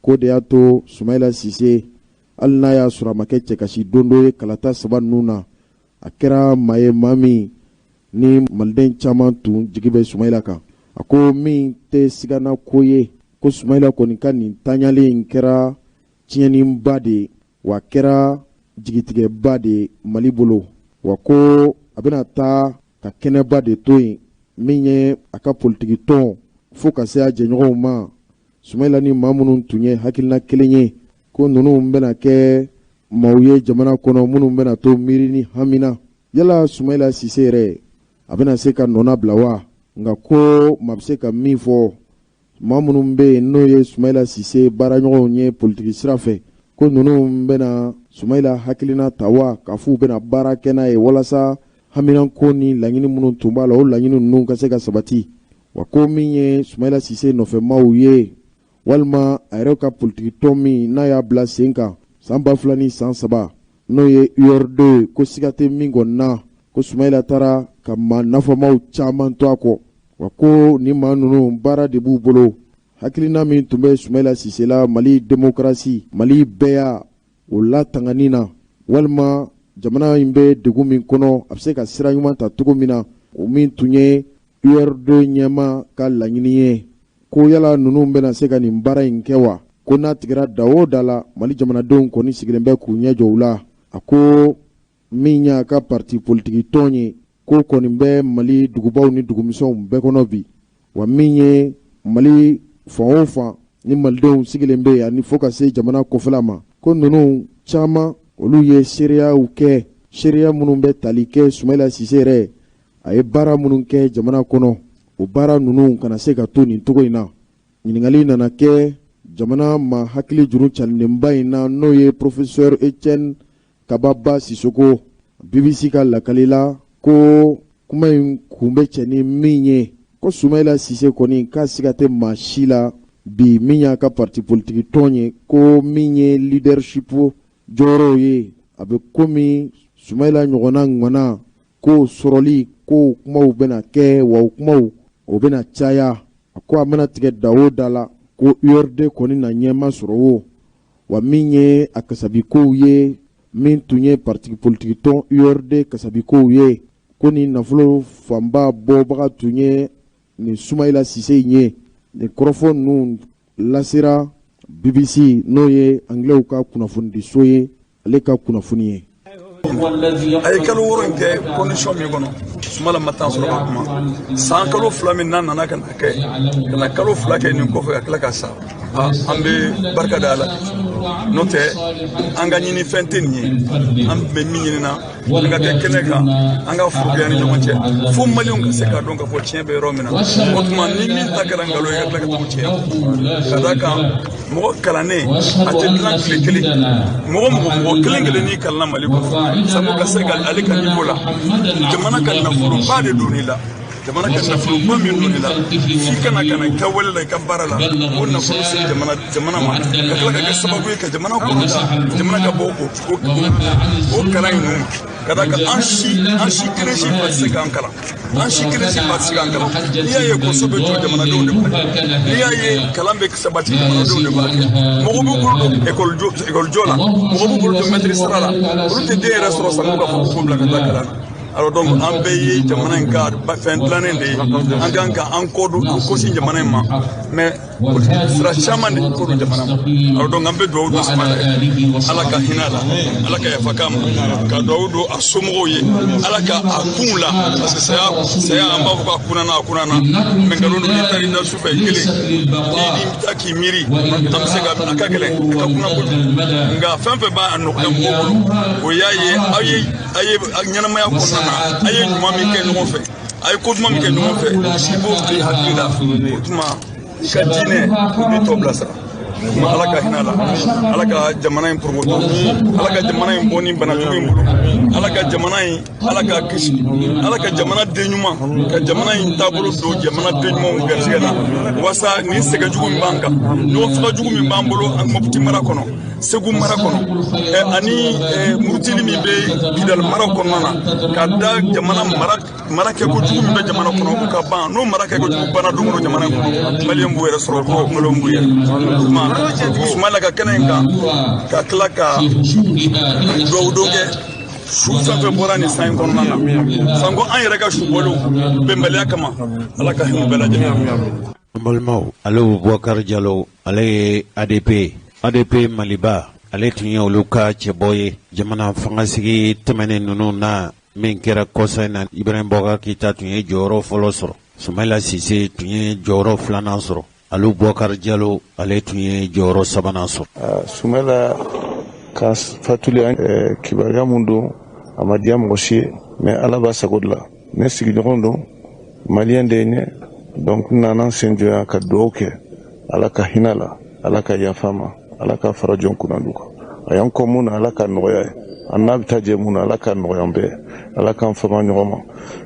K'o de y'a to Sumayila Sise, hali n'a y'a sɔrɔ a ma kɛ cɛkasi don dɔ ye kalata saba ninnu na, a kɛra maa ye, maa min ni maliden caman tun jigi bɛ Sumayila kan. A ko min tɛ sigana ko ye, ko Sumayila kɔni ka nin taɲalen in kɛra tiɲɛniba de ye, wa kɛra jigitigɛba de ye Mali bolo, wa ko a bɛna taa ka kɛnɛba de to yen min ye a ka politiki tɔn fo ka se a jɛɲɔgɔnw ma. Sumayila ni maa minnu tun ye hakilina kelen ye, ko ninnu bɛna kɛ maaw ye jamana kɔnɔ minnu bɛna to miiri ni hami na. Yala Sumayila Sise yɛrɛ, a bɛna se ka nɔna bila wa? Nka ko maa bɛ se ka min fɔ, maa minnu bɛ yen n'o ye Sumayila Sise baaraɲɔgɔnw ye politiki sira fɛ, ko ninnu bɛna Sumayila hakilina ta wa, k'a f'u bɛna baara kɛ n'a ye walasa haminanko ni laɲini minnu tun b'a la, o laɲini ninnu ka se ka sabati wa? Ko min ye Sumayila Sise nɔfɛmaw ye, walima a yɛrɛ ka politiki tɔn min n'a y'a bila sen kan san 2003, n'o ye URD, ko siga tɛ min kɔni na, ko Sumayila taara ka maa nafamaw caman to a kɔ, wa ko ni maa ninnu, baara de b'u bolo. Hakilina min tun bɛ Sumayila Sise la Mali démocratie, Mali bɛɛya, o latangani na, walima jamana in bɛ degun min kɔnɔ, a bɛ se ka sira ɲuman ta cogo min na, o min tun ye URD ɲɛmaa ka laɲini ye, ko yala ninnu bɛna se ka nin baara in kɛ wa? Ko n'a tigɛra da o da la, Mali jamanadenw kɔni sigilen bɛ k'u ɲɛ jɔ u la. A ko min y'a ka parti politiki tɔn ye, ko kɔni bɛ Mali dugubaw ni dugumisɛnw bɛɛ kɔnɔ bi, wa min ye Mali fan o fan ni malidenw sigilen bɛ yen, ani fo ka se jamana kɔfɛla ma, ko ninnu caman, olu ye seereyaw kɛ, seereya minnu bɛ tali kɛ Sumayila Sise yɛrɛ, a ye baara minnu kɛ jamana kɔnɔ, o baara ninnu kana se ka to nin cogo in na. Ɲininkali nana kɛ jamana ma hakili juru carinenba in na, n'o ye professeur Etienne Kaba Ba Sisoko. BBC ka lakali la, ko kuma in kun bɛ cɛ ni min ye, ko Sumayila Sise kɔni k'a siga tɛ maa si la bi, min y'a ka parti politiki tɔn ye, ko min ye leadership jɔyɔrɔw ye, a bɛ komi Sumayila ɲɔgɔnna ŋana ko sɔrɔli ko kumaw bɛna kɛ, wa o kumaw o bɛna caya. A ko a mana tigɛ da o da la, ko URD kɔni na ɲɛma sɔrɔ o, wa min ye a kasabikow ye, min tun ye parti politiki tɔn URD kasabikow ye, ko ni nafolo fanba bɔbaga tun ye nin Sumayila Sise in ye. Nin kɔrɔfɔ ninnu lasera BBC, n'o ye Angilɛw ka kunnafonidiso ye, ale ka kunnafoni ye. A ye kalo 6 in kɛ condition min kɔnɔ, Sumala ma temps sɔrɔ ka kuma. San kalo 2 min n'a nana ka na kɛ, ka na kalo 2 kɛ nin kɔfɛ, ka tila ka sa, an bɛ barika da Ala. N'o tɛ, an ka ɲini fɛn tɛ nin ye. An bɛ min ɲini na, an ka kɛ kɛnɛ kan, an ka furuya ni ɲɔgɔn cɛ, fo maliyɛnw ka se k'a dɔn k'a fɔ tiɲɛ bɛ yɔrɔ min na. O tuma, ni min ta kɛra nkalon ye, ka tila ka tugu tiɲɛ ka d'a kan, mɔgɔ kalannen a tɛ dilan tile kelen. Mɔgɔ mɔgɔ mɔgɔ kelen kelen n'i kalanna Mali kɔnɔ, sabu ka se ka ale ka niveau la, jamana ka nafoloba de don i la. Jamana ka nafoloba min don i la, f'i kana ka na i ka wale la, i ka baara la, o nafolo se jamana ma, ka tila ka kɛ sababu ye ka jamana kɔrɔta, jamana ka bɔ o kalan in ninnu ma. Ka d'a kan, an si kelen si fa tɛ se k'an kalan, an si kelen si fa tɛ se k'an kalan. N'i y'a ye ko so bɛ jɔ, jamanadenw de b'a kɛ. N'i y'a ye kalan bɛ sabati, jamanadenw de b'a kɛ. Mɔgɔ b'u bolo don ekɔli jɔ la, mɔgɔ b'u bolo don mɛtiri sara la, olu tɛ den yɛrɛ sɔrɔ sanko k'a fɔ k'u bila ka taa kalan na. Alors donc, an bɛɛ ye jamana in ka fɛn dilannen de ye. An kan ka an kɔ don, an kɔsin jamana in ma, mais sira caman de kɔ don jamana ma. Alors donc, an bɛ dugawu don Sumala ye, Ala ka hinɛ a la, Ala ka yafa k'a ma, ka dugawu don a somɔgɔw ye, Ala ka a kun la, parce que saya, saya, an b'a fɔ k'a kunna a kunna na, mais nkalon don. N'i taara i da sufɛ kelen, n'i bɛ taa k'i miiri, an bɛ se ka a ka gɛlɛn, a ka kunna kojugu. Nka fɛn fɛn b'a nɔgɔya mɔgɔw bolo, o y'a ye aw ye ɲɛnamaya kɔnɔna na, a ye ɲuman min kɛ ɲɔgɔn fɛ, a ye ko duman min kɛ ɲɔgɔn fɛ, i b'o bila i hakili la. O tuma, i ka diinɛ, o b'i tɔ bilasira. Kuma, Ala ka hinɛ la, Ala ka jamana in porokoto, Ala ka jamana in bɔ ni bana jugu in bolo, Ala ka jamana in, Ala ka kisi, Ala ka jamana den ɲuman, ka jamana in taabolo don jamana den ɲumanw garisɛgɛ la, walasa nin sɛgɛn jugu min b'an kan, ɲɔgɔn faga jugu min b'an bolo an Mopti mara kɔnɔ. Segu mara kɔnɔ, ani murutili min bɛ Kidali mara kɔnɔna na, ka da jamana mara kɛko jugu min bɛ jamana kɔnɔ, o ka ban. N'o mara kɛko jugu banna don o don jamana in kɔnɔ, Maliyɛn b'u yɛrɛ sɔrɔ ko Maliyɛn b'u yɛrɛ. O tuma Sumayila ka kɛnɛ in kan, ka tila ka dugawu don kɛ su fɛn fɛn bɔra nin san in kɔnɔna na, sanko an yɛrɛ ka su bɔlenw bɛnbaliya kama, Ala ka hinɛ bɛɛ lajɛlen. An balimaw, Alu Bubakari Jalo, ale ye ADP, ADP Maliba, ale tun ye olu ka cɛbɔ ye jamana fangasigi tɛmɛnen ninnu na min kɛra kɔsa in na. Ibrahim Boubacar Keita tun ye jɔyɔrɔ fɔlɔ sɔrɔ, Sumayila Sise tun ye jɔyɔrɔ filanan sɔrɔ, Alu Boubacar Jalo, ale tun ye jɔyɔrɔ sabanan sɔrɔ. Sumayila ka fatuli, kibaruya mun don, a ma diya mɔgɔ si ye, mais Ala b'a sago de la. Ne sigiɲɔgɔn don, Maliyɛn de ye ne. Donc n nana n sen jɔ yan ka dugawu kɛ, Ala ka hinɛ la, Ala ka yafa ma, Ala ka fara jɔn kunnandiw kan. A y'an kɔ mun na, Ala ka nɔgɔya ye. An n'a bɛ taa jɛ mun na, Ala ka nɔgɔya an bɛɛ, Ala k'an fama ɲɔgɔn ma.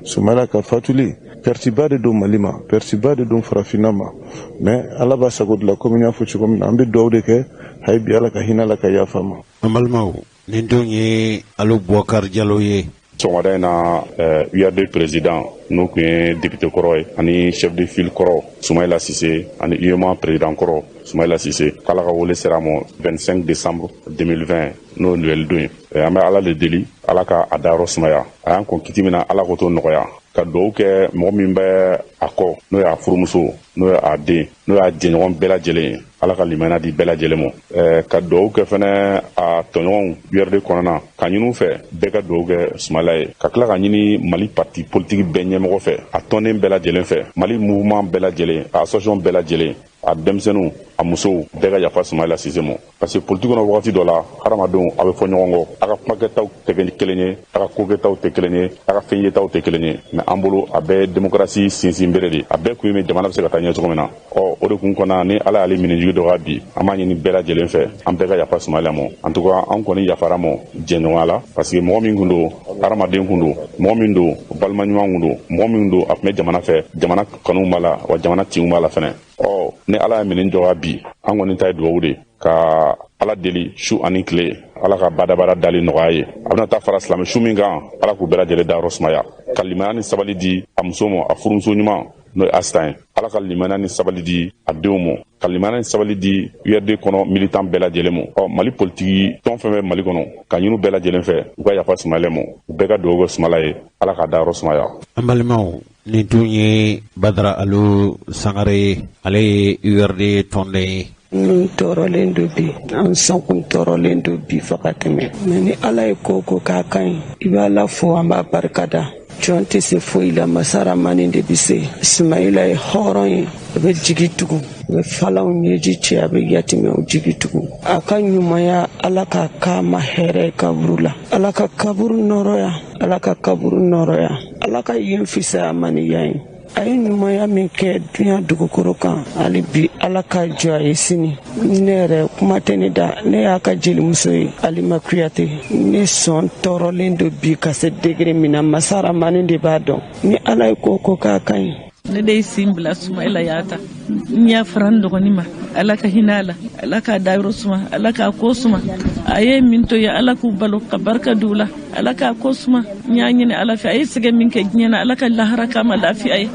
Sumayila ka fatuli, perte ba de don Mali ma, perte ba de don farafinna ma, mais Ala b'a sago de la. Komi n y'a fɔ cogo min na, an bɛ dugawu de kɛ hali bi, Ala ka hinɛ la, ka yafa ma. An balimaw, nin tun ye Alu Boubacar Jalo ye. Sɔgɔmada in na, URD président, n'o tun ye député kɔrɔ ye ani chef de file kɔrɔ Sumayila Sise, ani UEMOA président kɔrɔ Sumayila Sise, k'Ala ka wele sera ma 25 décembre 2020, n'o ye Noël don ye. An bɛ Ala de deli, Ala ka a dayɔrɔ sumaya. A y'an kɔn kiti min na, Ala k'o to nɔgɔya. Ka dugawu kɛ mɔgɔ min bɛ a kɔ, n'o y'a furumuso, n'o ye a den, n'o y'a jɛɲɔgɔn bɛɛ lajɛlen ye, Ala ka limaniya di bɛɛ lajɛlen ma. Ka dugawu kɛ fɛnɛ a tɔɲɔgɔnw URD kɔnɔna, ka ɲini fɛ bɛɛ ka dugawu kɛ Sumala ye, ka tila ka ɲini Mali parti politique bɛɛ ɲɛmɔgɔ fɛ, a tɔnden bɛɛ lajɛlen fɛ, Mali mouvement bɛɛ lajɛlen, a association bɛɛ lajɛlen, a denmisɛnninw, a musow bɛɛ ka yafa Sumayila Sise ma, parce que politique kɔnɔ, wagati dɔ la, hadamadenw a bɛ fɔ ɲɔgɔn kɔ, a ka kumakɛtaw tɛ kɛ kelen ye, a ka kokɛtaw tɛ kelen ye, a ka fɛn yetaw tɛ kelen ye, mais an bolo, a bɛɛ ye démocratie sinsin bere de, a bɛɛ kun ye jamana bɛ se ka taa ɲɛ cogo min na. Ɔ, o de kun kɔnɔ ni Ala y'ale minijigi dɔgɔya bi, an b'a ɲini bɛɛ lajɛlen fɛ, an bɛɛ ka yafa Sumayila ma. En tout cas, an kɔni yafara ma jɛɲɔgɔnya la, parce que mɔgɔ min kun don, hadamaden kun don, mɔgɔ min don, balima ɲuman kun don, mɔgɔ min don, a tun bɛ jamana fɛ, jamana kanu b'a la, wa jamana tinw b'a la fɛnɛ. Ɔ, ni Ala ye minɛ dɔgɔya bi, an kɔni ta ye dugawu de ka Ala deli su ani tile, Ala ka badabada dali nɔgɔya ye. A bɛna taa fara silamɛ su min kan, Ala k'u bɛɛ lajɛlen dayɔrɔ sumaya, ka limaniya ni sabali di a muso ma, a furumuso ɲuman, n'o ye Asitan ye. Ala ka limaniya ni sabali di a denw ma, ka limaniya ni sabali di URD kɔnɔ militant bɛɛ lajɛlen ma. Ɔ, Mali politiki tɔn fɛn bɛ Mali kɔnɔ, ka ɲini bɛɛ lajɛlen fɛ, u ka yafa Sumayila ma, u bɛɛ ka dugawu kɛ Sumala ye, Ala ka dayɔrɔ sumaya. An balimaw, nin tun ye Badara Alu Sangare ye, ale ye URD tɔnden ye. N tɔɔrɔlen don bi, an sɔnkun tɔɔrɔlen don bi fo ka tɛmɛ, mais ni Ala ye ko ko k'a ka ɲi, i b'a la fo, an b'a barika da. Jɔn tɛ se foyi la, masaramani de bɛ se. Sumayila ye hɔrɔn ye, a bɛ jigi tugu, a bɛ falanw ɲɛji cɛ, a bɛ yatimɛw jigi tugu. A ka ɲumanya, Ala ka k'a ma hɛrɛ kaburu la, Ala ka kaburu nɔrɔya, Ala ka kaburu nɔrɔya, Ala ka yen fisaya ma ni yan ye. A ye ɲumanya min kɛ duɲa dugukoro kan, hali bi Ala ka jɔ a ye sini. Ne yɛrɛ, kuma tɛ ne da, ne y'a ka jelimuso ye, Alima Kuyate. Ne sɔn tɔɔrɔlen don bi ka se degré min na, masaramani de b'a dɔn. Ni Ala ye ko ko k'a ka ɲi. Ne de ye sin bila, Sumayila y'a ta. N y'a fara n dɔgɔnin ma, Ala ka hinɛ a la, Ala k'a dayɔrɔ suma, Ala k'a ko suma. A ye min to ye, Ala k'u balo ka barika d'u la, Ala k'a ko suma. N y'a ɲini Ala fɛ, a ye sɛgɛn min kɛ diɲɛ na, Ala ka lahara kama lafiya ye.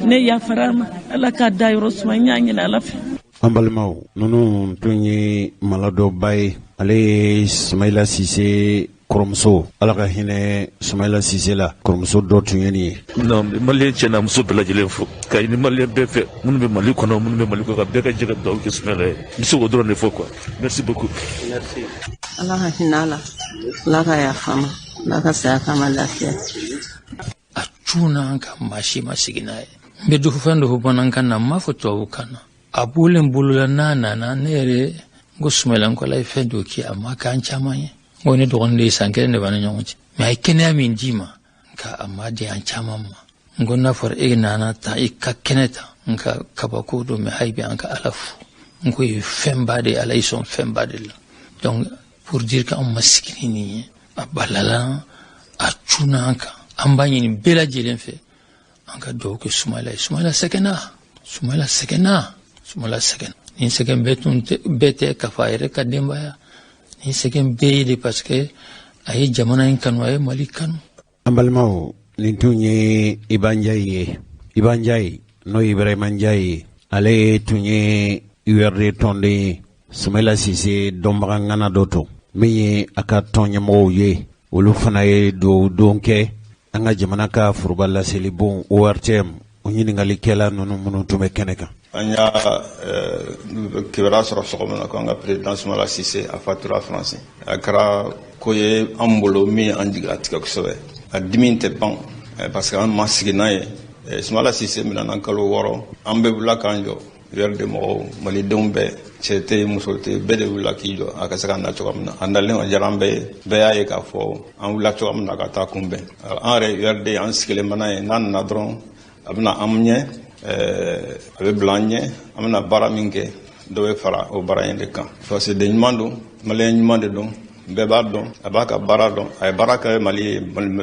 Ne yafara a ma, Ala k'a dayɔrɔ suma. N y'a ɲini Ala fɛ. An balimaw, ninnu tun ye maladɔba ye, ale ye Sumayila Sise kɔrɔmuso, Ala ka hinɛ Sumayila Sise la, kɔrɔmuso dɔ tun ye nin ye. Non, Maliyɛn cɛ n'a muso bɛɛ lajɛlen fo, ka ɲini Maliyɛn bɛɛ fɛ, minnu bɛ Mali kɔnɔ, minnu bɛ Mali kɔ kan, bɛɛ ka jɛ ka dugawu kɛ Sumayila ye. N bɛ se k'o dɔrɔn de fɔ quoi. Merci beaucoup. Merci. Ala ka hinɛ a la, Ala ka yafa ma, Ala ka saya kama lafiya. A cunna an kan, maa si ma sigi n'a ye. N bɛ dɔ fɛn dɔ fɔ bamanankan na, n m'a fɔ tubabukan na. A bɔlen bolola n'a nana, ne yɛrɛ n ko Sumayila, n ko Ala ye fɛn dɔ kɛ, a ma k'an caman ye. N ko ne dɔgɔnin de ye, san kelen de b'an ni ɲɔgɔn cɛ, mais a ye kɛnɛya min d'i ma, nka a ma di an caman ma. N ko n'a fɔra e nana ta i ka kɛnɛ ta, n ka kabako don, mais hali bi an ka Ala fo. N ko ye fɛnba de ye, Ala y'i sɔn fɛnba de la. Donc pour dire que anw ma sigi ni nin ye, a balala, a cunna an kan. An b'a ɲini bɛɛ lajɛlen fɛ, an ka dugawu kɛ Sumayila ye. Sumayila sɛgɛnna, Sumayila sɛgɛnna, Sumayila sɛgɛnna. Nin sɛgɛn bɛɛ tun tɛ, bɛɛ tɛ k'a fɔ a yɛrɛ ka denbaya. Nin sɛgɛn bɛɛ ye de parce que a ye jamana in kanu, a ye Mali kanu. An balimaw, nin tun ye Iba Njayi ye. Iba Njayi, n'o ye Ibrahima Njayi ye, ale tun ye URD tɔnden ye. Sumayila Sise dɔnbaga ŋana dɔ to min ye a ka tɔn ɲɛmɔgɔw ye, olu fana ye dugawu don kɛ an ka jamana ka foroba laselibon ORTM o ɲininkalikɛla ninnu minnu tun bɛ kɛnɛ kan. An y'a kibaruya sɔrɔ sɔgɔma na ko an ka président Sumala Sise, a fatura Faransi. A kɛra ko ye an bolo min an jigilatigɛ kosɛbɛ. A dimi tɛ ban parce que an ma sigi n'a ye. Sumala Sise minɛna kalo 6, an bɛɛ wulila k'an jɔ. URD mɔgɔw, malidenw bɛɛ, cɛ tɛ yen, muso tɛ yen, bɛɛ de wulila k'i jɔ a ka se ka na cogoya min na. A nalen, a diyara an bɛɛ ye. Bɛɛ y'a ye k'a fɔ an wulila cogoya min na ka taa kunbɛn. An yɛrɛ URD, an sigilen bɛ n'a ye, n'a nana dɔrɔn, a bɛna an ɲɛ, a bɛ bila an ɲɛ. An bɛna baara min kɛ, dɔ bɛ fara o baara in de kan. Fasoden ɲuman don, maliyɛn ɲuman de don, bɛɛ b'a dɔn, a b'a ka baara dɔn. A ye baara kɛ Mali ye,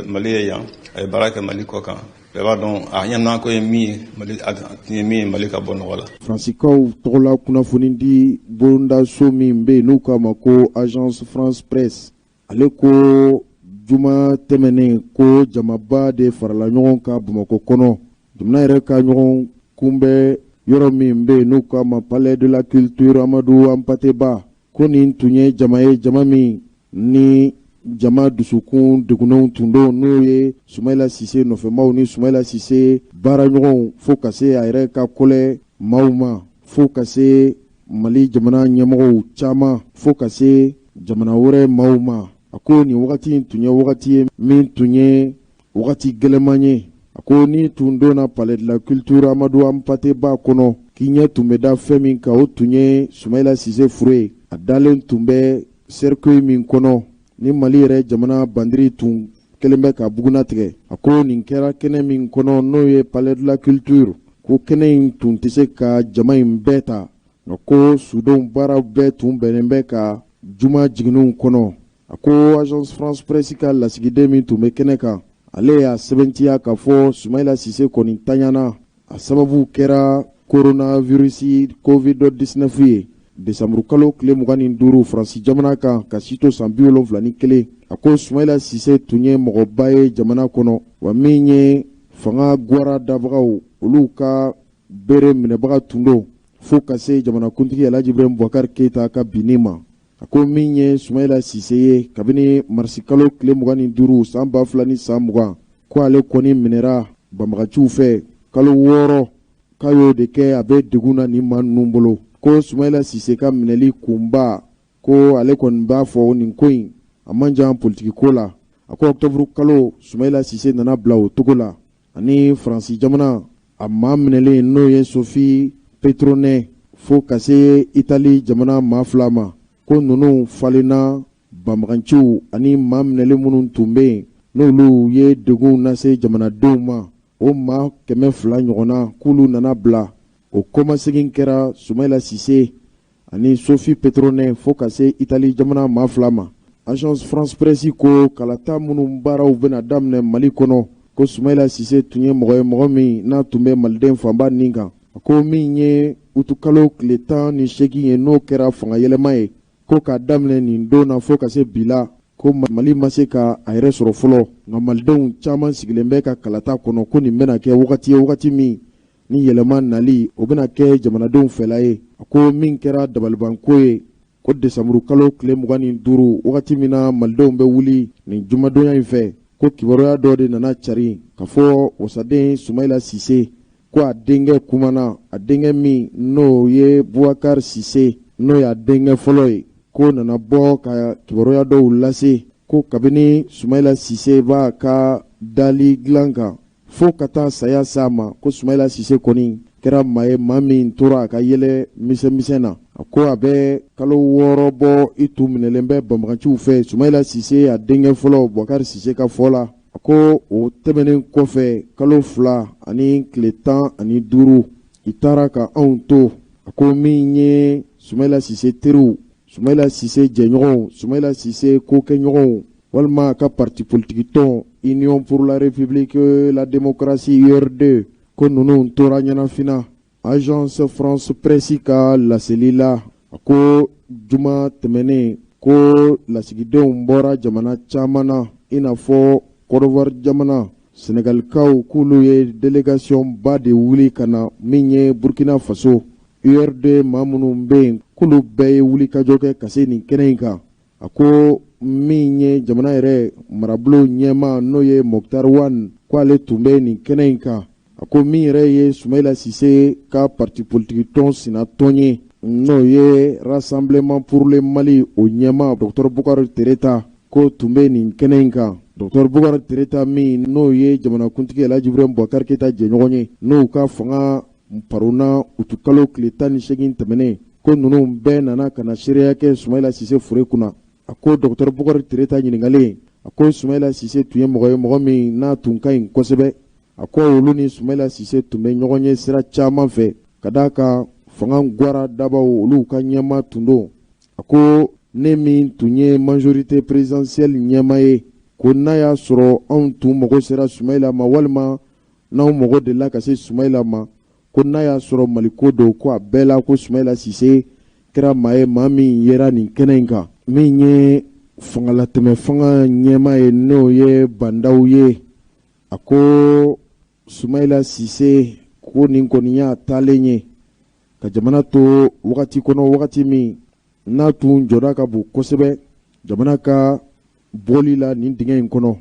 Mali ye yan, a ye baara kɛ Mali kɔ kan. Bɛɛ b'a dɔn a ɲɛnako ye min ye Mali, a tun ye min ye Mali ka bɔ nɔgɔ la. Faransikaw tɔgɔla kunnafonidi bondaso min bɛ yen n'u k'a ma ko Agence France Presse, ale ko juma tɛmɛnen ko jamaba de farala ɲɔgɔn kan Bamakɔ kɔnɔ, jamana yɛrɛ ka ɲɔgɔn kunbɛn yɔrɔ min bɛ yen n'u k'a ma Palais de la Culture Amadu Hampâté Bâ, ko nin tun ye jama ye, jama min ni jama dusukun degunnenw tun don, n'o ye Sumayila Sise nɔfɛmaw ni Sumayila Sise baaraɲɔgɔnw, fo ka se a yɛrɛ ka kɔlɛ maaw ma, fo ka se Mali jamana ɲɛmɔgɔw caman, fo ka se jamana wɛrɛ maaw ma. A ko nin wagati in tun ye wagati ye min tun ye wagati gɛlɛman ye. A ko n'i tun donna Palais de la Culture Amadu Hampâté Bâ kɔnɔ, k'i ɲɛ tun bɛ da fɛn min kan, o tun ye Sumayila Sise fure ye. A dalen tun bɛ cercueil min kɔnɔ ni Mali yɛrɛ jamana bandiri tun kɛlen bɛ ka bugunnatigɛ. A ko nin kɛra kɛnɛ min kɔnɔ, n'o ye Palais de la Culture, ko kɛnɛ in tun tɛ se ka jama in bɛɛ ta, nka ko sudenw baaraw bɛɛ tun bɛnnen bɛ ka juma jiginniw kɔnɔ. A ko Agence France Presse ka lasigiden min tun bɛ kɛnɛ kan, ale y'a sɛbɛntiya k'a fɔ Sumayila Sise kɔni tanyana, a sababu kɛra coronavirus Covid-19 ye, desanburukalo tile 25 Faransi jamana kan, ka si to san 71. A ko Sumayila Sise tun ye mɔgɔba ye jamana kɔnɔ, wa min ye fanga gwara dabagaw, olu ka bere minɛbaga tun don, fo ka se jamanakuntigi Alhaji Ibrahim Boubacar Keita ka binni ma. A ko min ye Sumayila Sise ye, kabini marisikalo tile 25 san 2020, ko ale kɔni minɛra banbagaciw fɛ, kalo 6 k'a y'o de kɛ a bɛ degun na nin maa ninnu bolo. Ko Sumayila Sise ka minɛli kunba, ko ale kɔni b'a fɔ nin ko in a man jan politiki ko la. A ko ɔkutɔburu kalo Sumayila Sise nana bila o cogo la, ani Faransi jamana a maa minɛlen n'o ye Sophie Pétronin, fo ka se Itali jamana maa fila ma, ko ninnu falenna banbaganciw ani maa minɛlen minnu tun bɛ yen n'olu ye degun lase jamanadenw ma, o maa 200 ɲɔgɔnna, k'olu nana bila. O kɔmasegin kɛra Sumayila Sise ani Sophie Pétronin fo ka se Itali jamana maa fila ma. Agence France Presse ko kalata minnu baaraw bɛna daminɛ Mali kɔnɔ, ko Sumayila Sise tun ye mɔgɔ ye, mɔgɔ min n'a tun bɛ maliden fanba nin kan. A ko min ye utukalo tile 18 ye, n'o kɛra fanga yɛlɛma ye, ko k'a daminɛ nin don na fo ka se bi la, ko Mali ma se ka a yɛrɛ sɔrɔ fɔlɔ, nka malidenw caman sigilen bɛ ka kalata kɔnɔ, ko nin bɛna kɛ wagati ye, wagati min ni yɛlɛma nali o bɛna kɛ jamanadenw fɛla ye. A ko min kɛra dabalibanko ye, ko desanburukalo tile 25, wagati min na malidenw bɛ wuli nin jumadonya in fɛ, ko kibaruya dɔ de nana cari k'a fɔ wasaden Sumayila Sise, ko a denkɛ kumana, a denkɛ min n'o ye Bubakari Sise, n'o y'a denkɛ fɔlɔ ye, k'o nana bɔ ka kibaruya dɔw lase, ko kabini Sumayila Sise b'a ka dali dilan kan fo ka taa saya s'a ma, ko Sumayila Sise kɔni kɛra maa ye, maa min tora a ka yɛlɛ misɛnmisɛn na. A ko a bɛ kalo 6 bɔ i tun minɛlen bɛ banbaganciw fɛ, Sumayila Sise a denkɛ fɔlɔ Bubakari Sise ka fɔ la. A ko o tɛmɛnen kɔfɛ, kalo 2 ani tile 15, i taara ka anw to. A ko min ye Sumayila Sise teriw, Sumayila Sise jɛɲɔgɔnw, Sumayila Sise kokɛɲɔgɔnw, walima a ka parti politiki tɔn Union pour la République la démocratie URD, ko ninnu tora ɲɛnafin. Agence France Presse ka laseli la, a ko juma tɛmɛnen ko lasigidenw bɔra jamana caman na i n'a fɔ Côte d'Ivoire jamana Senegalikaw k'olu ye délégation ba de wuli ka na min ye Burkina Faso URD maa minnu bɛ yen k'olu bɛɛ ye wulikajɔ kɛ ka se nin kɛnɛ in kan. A ko min ye jamana yɛrɛ marabolo ɲɛmaa n'o ye Moctar Ouane ko ale tun bɛ nin kɛnɛ in kan. A ko min yɛrɛ ye Sumayila Sise ka parti politiki tɔn sinatɔn ye n'o ye Rassemblement pour le Mali o ɲɛmaa Docteur Bukari Tereta k'o tun bɛ nin kɛnɛ in kan. Docteur Bukari Tereta min n'o ye jamanakuntigi Elhaji Ibrahim Boubacar Keita jɛɲɔgɔn ye n'o ka fanga paronna utukalo tile 18 tɛmɛnen ko ninnu bɛɛ nana ka na seereya kɛ Sumayila Sise fure kunna. A ko Docteur Bukari Tereta ɲininkalen a ko Sumayila Sise tun ye mɔgɔ ye mɔgɔ min n'a tun ka ɲi kosɛbɛ. A ko olu ni Sumayila Sise tun bɛ ɲɔgɔn ye sira caman fɛ ka d'a kan fanga gwara dabaw olu ka ɲɛmaa tun don. A ko ne min tun ye majorité présidentielle ɲɛmaa ye ko n'a y'a sɔrɔ anw tun mago sera Sumayila ma walima n'anw mago delila ka se Sumayila ma ko n'a y'a sɔrɔ Maliko don ko a bɛɛ la ko Sumayila Sise kɛra maa ye maa min yera nin kɛnɛ in kan. Min ye fangalatɛmɛ fanga ɲɛmaa ye n'o ye Bah N'Daw ye a ko Sumayila Sise ko nin kɔni y'a taalen ye ka jamana to wagati kɔnɔ wagati min n'a tun jɔda ka bon kosɛbɛ jamana ka bɔli la nin dingɛ in kɔnɔ.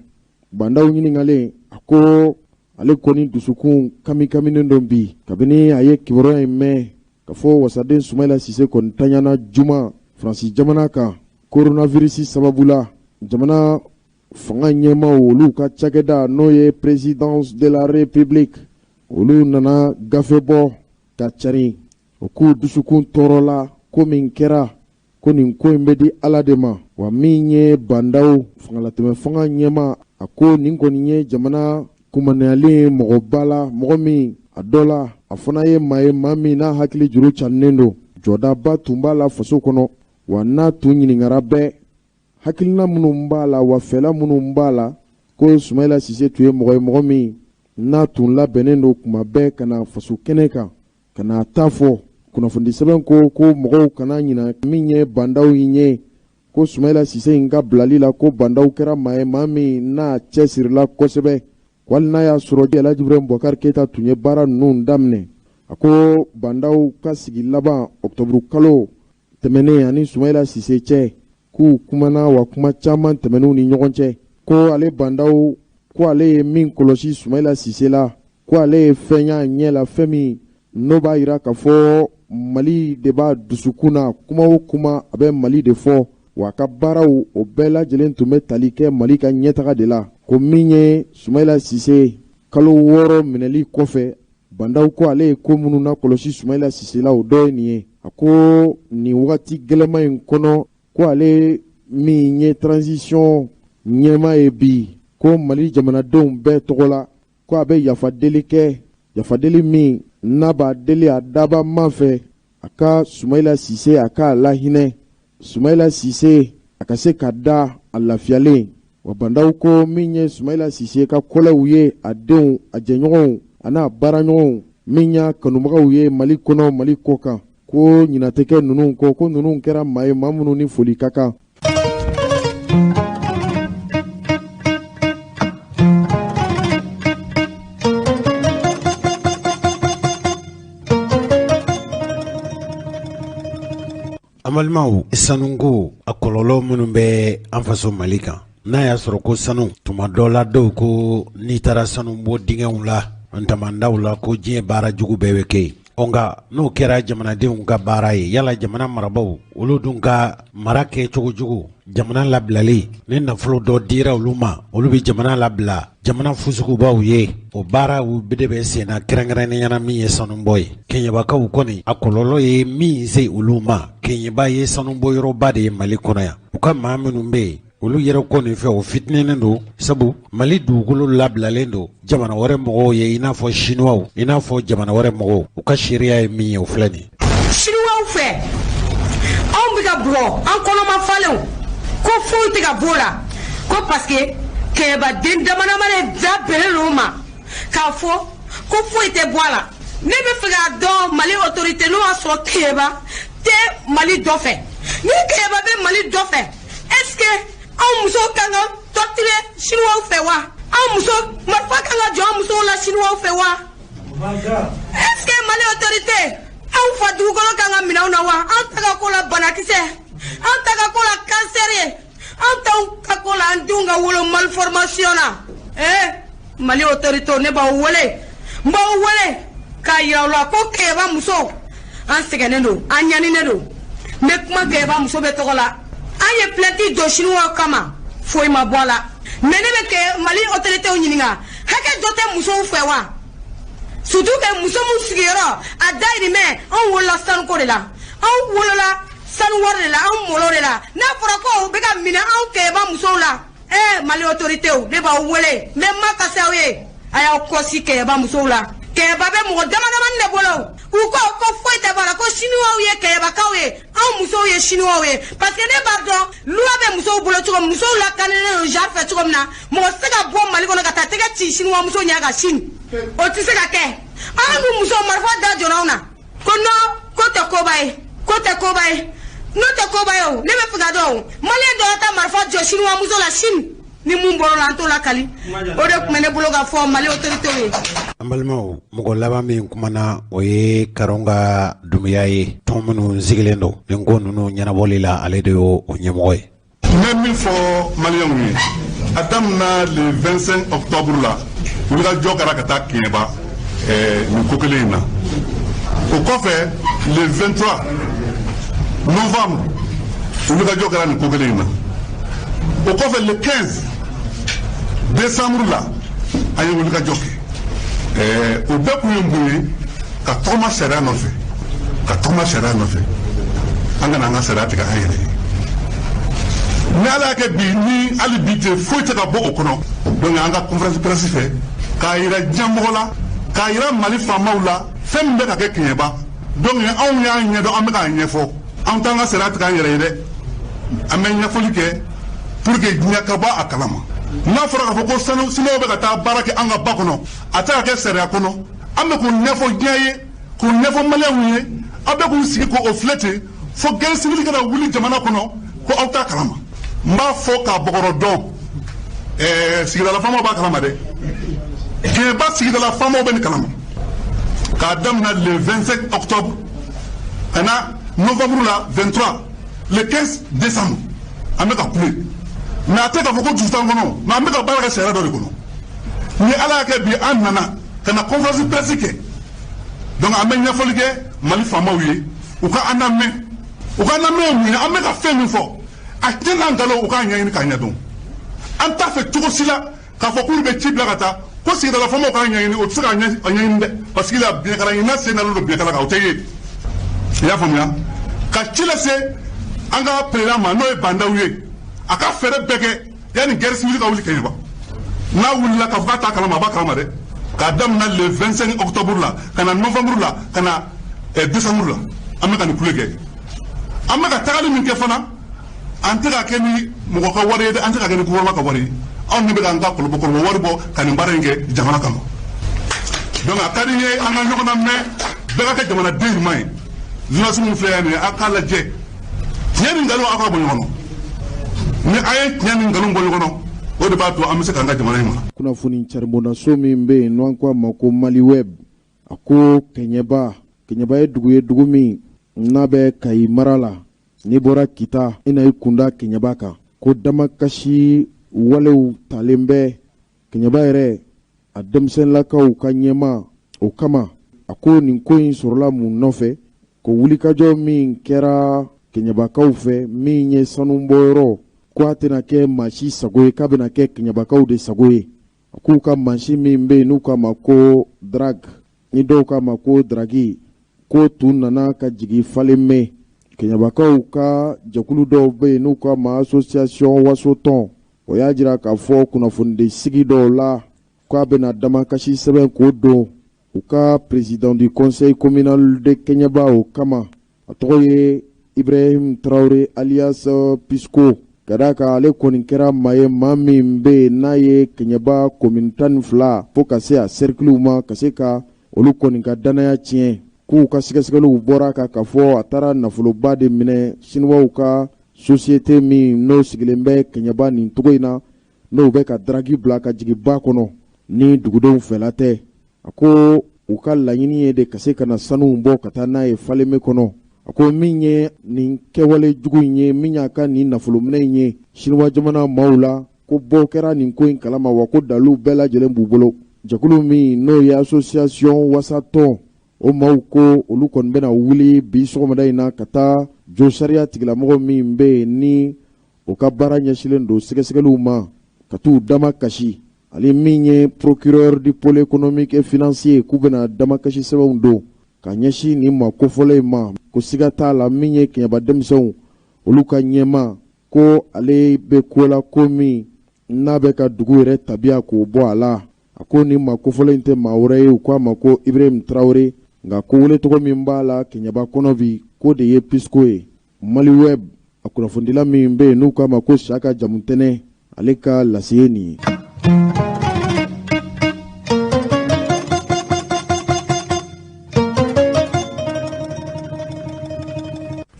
Bah N'Daw ɲininkalen a ko ale kɔni dusukun kamikaminen don bi kabini a ye kibaruya in mɛn k'a fɔ wasaden Sumayila Sise kɔni tanyana juma Faransi jamana kan coronavirus sababu la. Jamana fanga ɲɛmaaw olu ka cakɛda n'o ye présidence de la république olu nana gafe bɔ ka cari o k'u dusukun tɔɔrɔla ko min kɛra ko nin ko in bɛ di Ala de ma. Wa min ye Bah N'Daw fangalatɛmɛ fanga ɲɛmaa a ko nin kɔni ye jamana kumanayalen mɔgɔba la mɔgɔ min a dɔ la a fana ye maa ye maa min n'a hakili juru cannen don jɔdaba tun b'a la faso kɔnɔ wa n'a tun ɲininkara bɛɛ hakilina minnu b'a la wa fɛla minnu b'a la ko Sumayila Sise tun ye mɔgɔ ye mɔgɔ min n'a tun labɛnnen don kuma bɛɛ ka na faso kɛnɛ kan ka n'a ta fɔ. Kunnafoni sɛbɛn ko ko mɔgɔw kana ɲina min ye Bah N'Daw in ye ko Sumayila Sise in ka bilali la ko Bah N'Daw kɛra maa ye maa min n'a cɛsirila kosɛbɛ ko hali n'a y'a sɔrɔ Elhaji Ibrahim Boubacar Keita tun ye baara ninnu daminɛ. A ko Bah N'Daw ka sigi laban ɔkutɔburu kalo tɛmɛnen ani Sumayila Sise cɛ k'u kumana wa kuma caman tɛmɛn'u ni ɲɔgɔn cɛ ko ale Bah N'Daw ko ale ye min kɔlɔsi Sumayila Sise la ko ale ye fɛn y'a ɲɛ la fɛn min n'o b'a jira k'a fɔ Mali de b'a dusukun na kuma o kuma a bɛ Mali de fɔ wa a ka baaraw o bɛɛ lajɛlen tun bɛ tali kɛ Mali ka ɲɛtaga de la. Ko min ye Sumayila Sise kalo 6 minɛli kɔfɛ Bah N'Daw ko ale ye ko minnu na kɔlɔsi Sumayila Sise la o dɔ ye nin ye. A ko nin wagati gɛlɛnman in kɔnɔ ko ale min ye transition ɲɛmaa ye bi ko Mali jamanadenw bɛɛ tɔgɔ la ko a bɛ yafa deli kɛ yafadeli min n'a b'a deli a daba ma fɛ a ka Sumayila Sise a k'a lahinɛ Sumayila Sise a ka se ka da a lafiyalen. Wa Bah N'Daw ko min ye Sumayila Sise ka kɔlɛw ye a denw a jɛɲɔgɔnw a n'a baaraɲɔgɔnw min y'a kanubagaw ye Mali kɔnɔ Mali kɔ kan ko ɲinɛ tɛ kɛ ninnu kɔ ko ninnu kɛra maa ye maa minnu ni foli ka kan. An balimaw sanuko a kɔlɔlɔ minnu bɛ an faso Mali kan n'a y'a sɔrɔ ko sanu tuma dɔ la dɔw ko n'i taara sanu bɔ dingɛw la ntamandaw la ko diɲɛ baara jugu bɛɛ bɛ kɛ yen. Ɔ nka n'o kɛra jamanadenw ka baara ye yala jamana marabaaw olu dun ka mara kɛ cogo jugu jamana labilali ni nafolo dɔ dira olu ma olu bɛ jamana labila jamana fusugubaw ye o baaraw de bɛ senna kɛrɛnkɛrɛnnenya na min ye sanubɔ ye kɛɲɛbakaw kɔni a kɔlɔlɔ ye min se olu ma kɛɲɛba ye sanubɔyɔrɔba de ye mali kɔnɔ yan u ka maa minnu bɛ yen olu yɛrɛ kɔni fɛ o fitinɛnen don sabu mali dugukolo labilalen don jamana wɛrɛ mɔgɔw ye i n'a fɔ sinuwaw i n'a fɔ jamana wɛrɛ mɔgɔw u ka seereya ye min ye o filɛ nin ye sinuwaw fɛ anw bɛ ka bugɔ an kɔnɔma falenw ko foyi tɛ ka b'o la ko parce que kɛɲɛbaden dama dama de da bɛnnen don o ma k'a fɔ ko foyi tɛ bɔ a la ne bɛ fɛ k'a dɔn mali autorité n'o y'a sɔrɔ kɛɲɛba tɛ mali dɔ fɛ Ni Kɛɲɛba bɛ Mali dɔ fɛ, est ce que anw musow kan ka torturer chinois fɛ wa? Anw muso marifa kan ka jɔ an musow la chinois fɛ wa? Est ce que Mali autorité anw fa dugukolo kan ka minɛ anw na wa? An ta ka ko la banakisɛ, an ta ka ko la cancer ye, an t'anw ka ko la an denw ka wolo malformation na. Eh Mali autorité, ne b'aw wele, n b'aw wele k'a yira aw la ko Kɛɲɛba musow an sɛgɛnnen don, an ɲaninen don. N bɛ kuma Kɛɲɛba muso bɛɛ tɔgɔ la. An ye plainte don chinois kama, foyi ma bɔ a la. Mais ne bɛ kɛ Mali autorités ɲininka, hakɛ dɔ tɛ musow fɛ wa? Surtout que muso min sigiyɔrɔ a dayirimɛ, anw wolola sanuko de la, anw wolola sanu wari de la, anw mɔlɔ de la. N'a fɔra ko u bɛ ka minɛ anw Kɛɲɛba musow la, ee Mali autorités, ne b'aw wele, n bɛ makasi aw ye, a y'aw kɔsi Kɛɲɛba musow la. Kɛɲɛba bɛ mɔgɔ dama damani de bolo. U ko ko foyi tɛ bɔ a la, ko siniwaw ye Kɛɲɛbakaw ye, anw musow ye siniwaw ye. Parce que ne b'a dɔn loi bɛ musow bolo cogo min, musow lakanalen don genre fɛ cogo min na, mɔgɔ tɛ se ka bɔ Mali kɔnɔ ka taa tɛgɛ ci siniwa muso ɲɛ kan Chine, o tɛ se ka kɛ. Anw dun musow marifa da jɔra anw na ko non, ko tɛ koba ye, ko tɛ koba ye. N'o tɛ koba ye, o ne bɛ fɛ ka dɔn, o maliyɛn dɔ ka taa marifa jɔ siniwa muso la Chine, ni mun bɔr'o la, an t'o lakali. O de tun bɛ ne bolo ka fɔ Mali autorités ye. An balimaw, mɔgɔ laban min kumana, o ye Karonka Dunbiya ye. Tɔn minnu sigilen don nin ko ninnu ɲɛnabɔli la, ale de y'o ɲɛmɔgɔ ye. N bɛ min fɔ maliyɛnw ye, a daminɛ le 25 octobre la, wulikajɔ kɛra ka taa Kɛɲɛba nin ko kelen in na. O kɔfɛ, le 23 novembre, wulikajɔ kɛra nin ko kelen in na. O kɔfɛ, le 15 décembre la, an ye wulikajɔ kɛ. O bɛɛ kun ye mun ye? Ka tɔgɔma sariya nɔfɛ, ka tɔgɔma sariya nɔfɛ, an kana an ka sariya tigɛ an yɛrɛ ye. Ni Ala y'a kɛ bi, ni hali bi tɛ foyi tɛ ka bɔ o kɔnɔ. Donc an ka conférence presse fɛ k'a yira diɲɛmɔgɔ la, k'a yira Mali faamaw la, fɛn min bɛ ka kɛ Kɛɲɛba. Donc anw y'a ɲɛdɔn, an bɛ k'a ɲɛfɔ. An t'an ka sariya tigɛ an yɛrɛ ye dɛ, an bɛ ɲɛfɔli kɛ pour que diɲɛ ka bɔ a kalama. N'a fɔra k'a fɔ ko sanu siniwaw bɛ ka taa baara kɛ an ka ba kɔnɔ, a tɛ ka kɛ sariya kɔnɔ, an bɛ k'o ɲɛfɔ diɲɛ ye, k'o ɲɛfɔ maliyɛnw ye. Aw bɛ k'u sigi k'o filɛ ten fo guerre civile kana wuli jamana kɔnɔ ko aw t'a kalama. N b'a fɔ k'a bɔgɔrɔ dɔn, sigidala faamaw b'a kalama dɛ. Kɛɲɛba sigidala faamaw bɛ nin kalama. K'a daminɛ le 25 octobre ka na novembre la 23, le 15 décembre, an bɛ ka kule. Mais a tɛ k'a fɔ ko dusu t'an kɔnɔ, mais an bɛ ka baara kɛ sariya dɔ de kɔnɔ. Ni Ala y'a kɛ bi, an nana ka na conférence presse kɛ. Donc an bɛ ɲɛfɔli kɛ Mali faamaw ye, u ka an lamɛn, u ka an lamɛn. Mun ye? An bɛ ka fɛn min fɔ, a tiɲɛ n'a nkalon, u k'a ɲɛɲini k'a ɲɛdɔn. An t'a fɛ cogo si la k'a fɔ k'olu bɛ ci bila ka taa ko sigidala faamaw k'a ɲɛɲini. O tɛ se k'a ɲɛɲini dɛ, parce que la biɲɛkala ɲinina sen dalen don biɲɛkala kan, o tɛ ye. I y'a faamuya? Ka ci lase an ka président ma, n'o ye Bah N'Daw ye, a ka fɛɛrɛ bɛɛ kɛ yanni guerre civile ka wuli Kɛɲɛba. N'a wulila k'a fɔ k'a t'a kalama, a b'a kalama dɛ. K'a daminɛ le 25 octobre la ka na novembre la ka na décembre la, an bɛ ka nin kule kɛ. An bɛ ka tagali min kɛ fana, an tɛ ka kɛ ni mɔgɔ ka wari ye dɛ, an tɛ ka kɛ ni gouvernement ka wari ye. Anw de bɛ k'an ka kɔlɔbɔ kɔlɔbɔ wari bɔ ka nin baara in kɛ jamana kama. Donc a ka di n ye an ka ɲɔgɔn lamɛn, bɛɛ ka kɛ jamanaden ɲuman ye. Journaliste minnu filɛ yan nin ye, a k'a lajɛ tiɲɛ ni nkalon, aw ka bɔ ɲɔgɔn na. Ni a ye tiɲɛ ni nkalon bɔ ɲɔgɔn na, o de b'a to an bɛ se k'an ka jamana in mara. Kunnafoni caribondaso min bɛ yen n'an ko a ma ko Mali Web, a ko Kɛɲɛba, Kɛɲɛba ye dugu ye, dugu min n'a bɛ Kayi mara la. N'i bɔra Kita, i na i kunda Kɛɲɛba kan, ko damakasi walew talen bɛ Kɛɲɛba yɛrɛ a denmisɛnlakaw ka ɲɛmaa o kama. A ko nin ko in sɔrɔla mun nɔfɛ? Ko wulikajɔ min kɛra Kɛɲɛbakaw fɛ, min ye sanubɔyɔrɔ, ko a tɛna kɛ maa si sago ye, k'a bɛna kɛ Kɛɲɛbakaw de sago ye. A k'u ka mansin min bɛ yen n'u k'a ma ko drague, ni dɔw k'a ma ko dragi, ko tun nana ka jigin Falémé. Kɛɲɛbakaw ka jɛkulu dɔw bɛ yen n'u k'a ma association Wasotɔn, o y'a jira k'a fɔ kunnafonidi sigi dɔw la k'a bɛna damakasi sɛbɛn k'o don u ka président du conseil communal de Kɛɲɛba o kama. A tɔgɔ ye Ibrahim Traoré alias Pisco, ka d'a kan ale kɔni kɛra maa ye, maa min bɛ yen n'a ye Kɛɲɛba commune 12 fo ka se a cerclew ma, ka se ka olu kɔni ka dannaya tiɲɛ. K'u ka sɛgɛsɛgɛliw bɔra kan k'a fɔ a taara nafoloba de minɛ siniwaw ka sosiyete min n'o sigilen bɛ Kɛɲɛba nin cogo in na, n'o bɛ ka daragi bila ka jigin ba kɔnɔ ni dugudenw fɛla tɛ. A ko u ka laɲini ye de ka se ka na sanuw bɔ ka taa n'a ye Faleme kɔnɔ. A ko min ye nin kɛwale jugu in ye, min y'a ka nin nafolominɛ in ye siniwa jamana maaw la, ko bɔ kɛra nin ko in kalama, wa ko dalilu bɛɛ lajɛlen b'u bolo. Jɛkulu min n'o ye association wasatɔn, o maaw ko olu kɔni bɛna wuli bi sɔgɔmada in na ka taa jo sariya tigilamɔgɔ min bɛ yen ni o ka baara ɲɛsinlen don sɛgɛsɛgɛliw ma, ka t'u damakasi, ani min ye procureur du pôle économique et financier, k'u bɛna damakasi sɛbɛnw don ka ɲɛsin nin maa kofɔlen in ma. Ko siga t'a la, min ye Kɛɲɛba denmisɛnw olu ka ɲɛmaa, ko ale bɛ ko la ko min n'a bɛ ka dugu yɛrɛ tabiya k'o bɔ a la. A ko nin maa kofɔlen in tɛ maa wɛrɛ ye, u k'a ma ko Ibrahim Traoré, nka ko wele tɔgɔ min b'a la Kɛɲɛba kɔnɔ bi, k'o de ye Pisco ye. Mali Web a kunnafonidila min bɛ yen n'u k'a ma ko Saka Jamutɛnɛ, ale ka lase ye nin ye.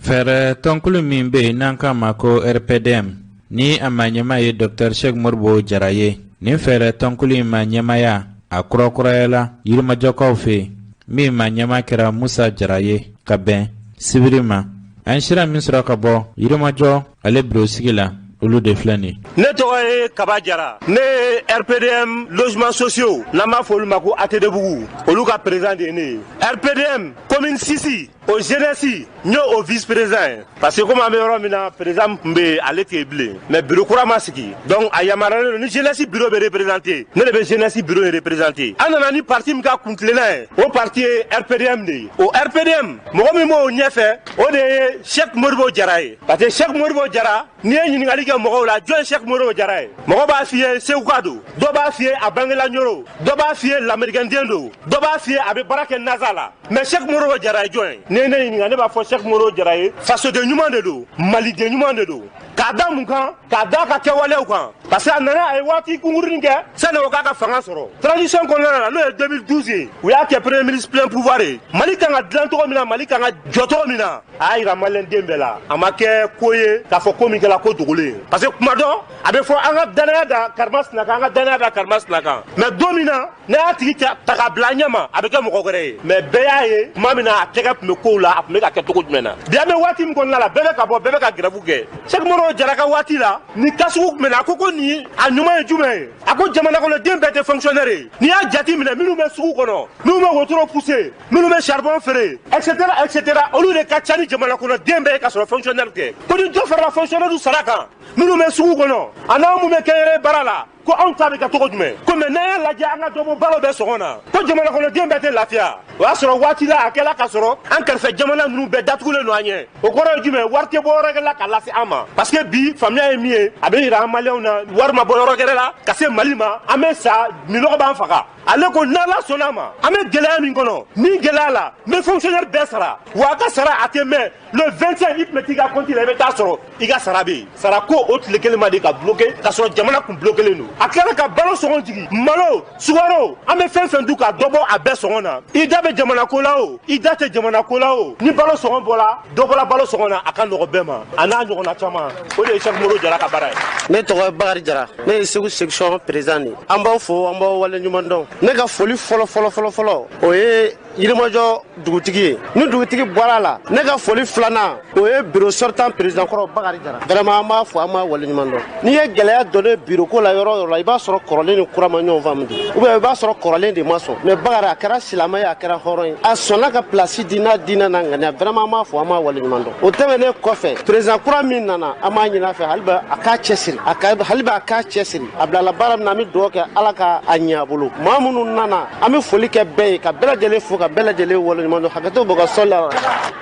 Fɛɛrɛ tɔnkulu min bɛ yen n'an k'a ma ko RPDM, ni a maa ɲɛmaa ye Dr Cheick Modibo Jara ye, nin fɛɛrɛ tɔnkulu in maa ɲɛmaaya a kurakurayala Yirimajɔkaw fɛ yen, min maa ɲɛmaa kɛra Musa Jara ye ka bɛn sibiri ma. An sera min sɔrɔ ka bɔ Yirimajɔ ale biro sigi la, olu de filɛ nin. Ne tɔgɔ ye Kaba Jara, ne ye RPDM logement sociaux, n'an b'a fɔ olu ma ko ATD Bugu, olu ka président de ye ne ye. RPDM commune 6, o jeunesse, n ye o vice président ye, parce que komi an bɛ yɔrɔ min na, président min tun bɛ yen, ale tɛ yen bilen, mais bureau kura ma sigi, donc a yamaruyalen don ni jeunesse bureau bɛ représenter, ne de bɛ jeunesse bureau in représenter. An nana ni parti min ka kuntilenna ye, o parti ye RPDM de ye. O RPDM, mɔgɔ min b'o ɲɛfɛ, o de ye Cheick Modibo Jara ye, parce que Cheick Modibo Jara, n'i ye ɲininkali kɛ mɔgɔw la jɔn ye Cheick Modibo Jara ye, mɔgɔ b'a f'i ye Seguka don, dɔ b'a f'i ye a bangela Ɲoro, dɔ b'a f'i ye lamɛrikɛnden don, dɔ b'a f'i ye a bɛ baara kɛ NASA la. Mais Cheick Modibo Jara ye jɔn ye? N'i ye ne ɲininka, ne b'a fɔ Cheick Modibo Jara ye fasoden ɲuman de don, maliden ɲuman de don. K'a da mun kan? K'a da a ka kɛwalew kan, parce que a nana, a ye waati kunkurunin kɛ sani o k'a ka fanga sɔrɔ transition kɔnɔna la, n'o ye 2012 ye. U y'a kɛ premier ministre plein pouvoir ye. Mali kan ka dilan cogo min na, Mali kan ka jɔ cogo min na, a y'a yira maliyɛn den bɛɛ la. A ma kɛ ko ye k'a fɔ ko min kɛra ko dogolen ye, parce que kuma dɔ a bɛ fɔ an ka danaya da karimasina kan, an ka danaya da karimasina kan, mais don min na n'a y'a tigi ta k'a bila an ɲɛ ma, a bɛ kɛ mɔgɔ wɛrɛ ye. Mais bɛɛ y'a ye tuma min na a tɛgɛ tun bɛ kow la, a tun bɛ ka kɛ cogo jumɛn na. Bi an bɛ waati min kɔnɔna la, bɛɛ bɛ ka bɔ, bɛɛ bɛ ka grève kɛ. Cheick Modibo Jara ka waati la, ni cas sugu tun bɛ na, a ko ko nin a ɲuman ye jumɛn ye? A ko jamana kɔnɔden bɛɛ tɛ fonctionnaire ye. N'i y'a jate minɛ, minnu bɛ sugu kɔnɔ, minnu bɛ wotoro pousser, minnu bɛ charbon feere, etc etc, olu de ka ca ni jamana kɔnɔden bɛɛ ye ka sɔrɔ fonctionnaire tɛ. Ko ni dɔ farala fonctionnaire sara kan, minnu bɛ sugu kɔnɔ a n'anw minnu bɛ kɛnyɛrɛye baara la, ko anw ta bɛ kɛ cogo jumɛn? Ko mais n'an y'a lajɛ, an ka dɔ bɔ balo bɛɛ sɔngɔ na, ko jamana kɔnɔden bɛɛ tɛ lafiya. O y'a sɔrɔ waati la a kɛla ka sɔrɔ an kɛrɛfɛ jamana ninnu bɛɛ datugulen don an ɲɛ. O kɔrɔ ye jumɛn? Wari tɛ bɔ yɔrɔ wɛrɛ la ka lase an ma, parce que bi faamuya ye min ye, a bɛ yira an maliyɛnw na, wari ma bɔ yɔrɔ wɛrɛ la ka se Mali ma. An bɛ sa, minɔgɔ b'an faga. Ale ko n'Ala sɔnna a ma, an bɛ gɛlɛya min kɔnɔ, ni gɛlɛya la, n bɛ fonctionnaire bɛɛ sara, wa a ka sara a tɛ mɛn, le 25 i tun bɛ t'i ka compte la, i bɛ taa sɔrɔ i ka sara bɛ yen. Sara ko o tile kelen ma de ka bloqué ka sɔrɔ jamana kun bloquélen don. A tilala ka balo sɔngɔ jigin, malo, sukaro, an bɛ fɛn fɛn dun, ka dɔ bɔ a bɛɛ sɔngɔ na. I da bɛ jamana ko la o, i da tɛ jamana ko la o, ni balo sɔngɔ bɔra, dɔ bɔra balo sɔngɔ na, a ka nɔgɔ bɛɛ ma. A n'a ɲɔgɔnna caman, o de ye Cheick Modibo Jara ka baara ye. Ne tɔgɔ ye Bakari Jara, ne ye Segu section président de ye. An b'aw fo, an b'aw waleɲuman dɔn. Ne ka foli fɔlɔ fɔlɔ fɔlɔ fɔlɔ, o ye Yirimajɔ dugutigi ye. Ni dugutigi bɔra a la, ne ka foli filanan, o ye bureau sortant président kɔrɔ Bakari Jara. Vraiment, an b'a fo, an b'a waleɲuman dɔn. N'i ye gɛlɛya donnen bureau ko la yɔrɔ o yɔrɔ la, i b'a sɔrɔ kɔrɔlen ni kura ma ɲɔgɔn faamu de, ou bien i b'a sɔrɔ kɔrɔlen de ma sɔn. Mais Bakari, a kɛra silamɛ ye, a kɛra hɔrɔn ye, a sɔnna ka place di n'a diinɛ n'a ŋaniya. Vraiment, an b'a fo, an b'a waleɲuman dɔn. O tɛmɛnen kɔfɛ, président kura min nana, an b'a ɲini a fɛ hali bi a k'a cɛsiri, a ka hali bi a k'a cɛsiri. A bilala baara min na, an bɛ dugawu kɛ Ala ka a ɲɛ a bolo. Maa minnu nana, an bɛ foli kɛ bɛɛ ye, ka bɛɛ lajɛlen fo, ka bɛɛ lajɛlen waleɲuman dɔn. Hakɛto bɔ ka sɔli la.